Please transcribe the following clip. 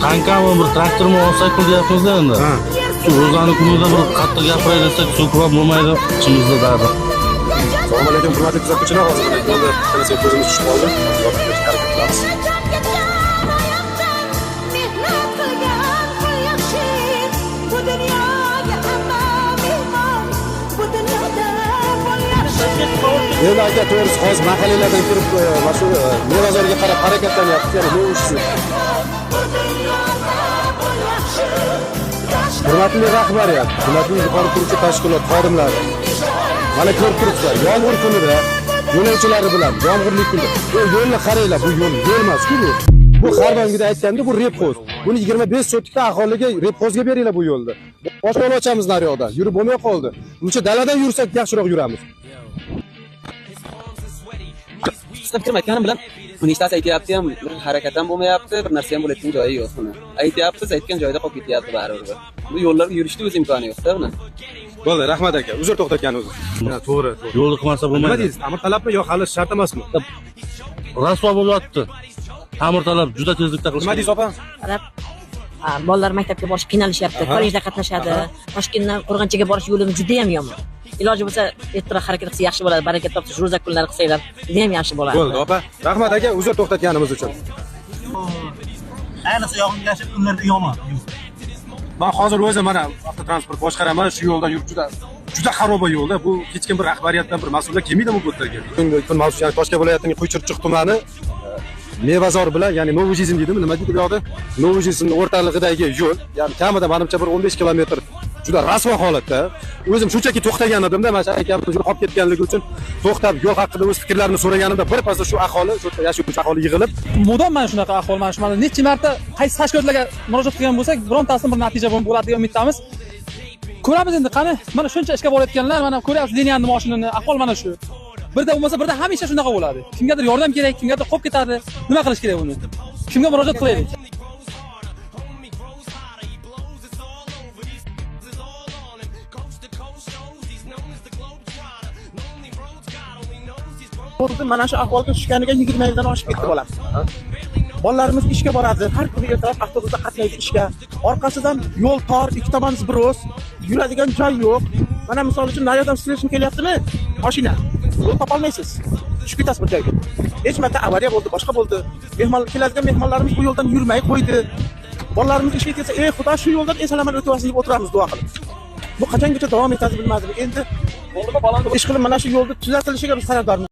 Tankami, bir traktormi olsak deyapmiz-da endi. Shu ro'zani kunida bir qattiq gapiray desak, so'kib ham bo'lmaydi. Ichimizda dardi. Assalomu alaykum, hurmatli kuzatuvchilar. Hozir mana yo'lda bittanasiga ko'zimiz tushib qoldi. Hozir yordam berishga harakat qilamiz. Mehnat qilgan qul yaxshi, bu dunyoga hamma mehmon, bu dunyoda pul yaxshi. Endi aka, to'g'risi, hozir mahallalardan kirib, mana shu Mevazorga qarab harakatlanyapmiz, ya'ni Novishsi. Bu dunyoda pul yaxshi. Hurmatli rahbariyat, hurmatli yuqori quruvchi tashkilot xodimlari. Mana ko'rib turibsizlar, yomg'ir kunida yo'lovchilari bilan yomg'irli kunda. Bu yo'lni qaranglar, bu yo'l yo'l emas-ku bu. Bu har doimgidek aytganda, bu рыбхоз. Buni 25 sotikda aholiga рыбхоз ga beringlar bu yo'lni. Boshqa yo'l ochamiz naryoqda. Yurib bo'lmay qoldi. Buncha daladan yursak yaxshiroq yuramiz. Qisqa fikrim aytganim bilan, uni nechtasi aytyapti ham, bir harakat ham bo'lmayapti, bir narsa ham bo'layotgan joyi yo'q buni. Aytyapmiz, aytgan joyida qolib ketyapti baribir. Bu yo'llarga yurishni o'zi imkoni yo'qda buni. Bo'ldi, rahmat aka. Uzr to'xtatganingiz uchun. To'g'ri, to'g'ri. Yo'lni qilmasa Nima bo'lmaydi. deysiz? Ta'mir talabmi yo hali shart emasmi? Rasvo bo'lib yotibdi. Ta'mir talab juda tezlikda qilish. Nima deysiz, opa? Qarab, bolalar maktabga borish qiynalishyapti, kollejda qatnashadi. Toshkentdan Qo'rg'onchaga borish yo'limiz juda ham yomon. Iloji bo'lsa, ertaroq harakat qilsa yaxshi bo'ladi. Baraka topsa, ro'za kunlari qilsanglar juda ham yaxshi bo'ladi. Bo'ldi, opa. Rahmat aka, uzr to'xtatganimiz uchun. Ayniqsa yog'ingarchilik kunlarda yomon. Man hozir o'zim mana avtotransport boshqaraman, shu yo'ldan yurib juda juda xaroba yo'lda. Bu hech kim bir rahbariyatdan bir mas'ullar kelmaydimi bu yerga? Bugungi kun mavzusi, ya'ni Toshkent viloyatining Quychirchiq tumani Mevazor bilan, ya'ni Новый Жизнь deydimi, nima deydi bu yoqda? Новый Жизнь o'rtalig'idagi yo'l, ya'ni kamida manimcha bir 15 kilometr juda rasvo holatda. O'zim shunchaki to'xtagan edimda, mana shu akamni yo'l qolib ketganligi uchun to'xtab, yo'l haqida o'z fikrlarini so'raganimda bir pasda shu aholi, shu yerda yashovchi aholi yig'ilib, Mudom mana shunaqa ahvol. Mana shu mana necha marta qaysi tashkilotlarga murojaat qilgan bo'lsak, birontasini bir natija bo'ladi degan umiddamiz. Ko'ramiz endi, qani, mana shuncha ishga borayotganlar, mana ko'ryapsiz liniyani, mashinani ahvol mana shu. Birda bo'lmasa, birda hamisha shunaqa bo'ladi. Kimgadir yordam kerak, kimgadir qolib ketadi. Nima qilish kerak buni? Kimga murojaat qilaylik? Bo'ldi, mana shu ahvolga tushganiga 20 yildan oshib ketdi bolam. Bolalarimiz ishga boradi, har kuni ertalab avtobusda qatnaydi ishga. Orqasidan yo'l tor, ikki tomon сброс, yuradigan joy yo'q. Mana misol uchun naryoqdan встречный kelyaptimi? Mashina. Yo'l topolmaysiz. Tushib ketasiz bir joyga. Necha marta avariya bo'ldi, boshqa bo'ldi. Mehmon keladigan mehmonlarimiz bu yo'ldan yurmay qo'ydi. Bolalarimiz ishga kelsa, "Ey Xudo, shu yo'ldan eson-omon o'tib olsin" deb o'tiramiz duo qilib. Bu qachongacha davom etadi bilmadim. Endi ish qilib mana shu yo'lni tuzatilishiga biz tarafdormiz.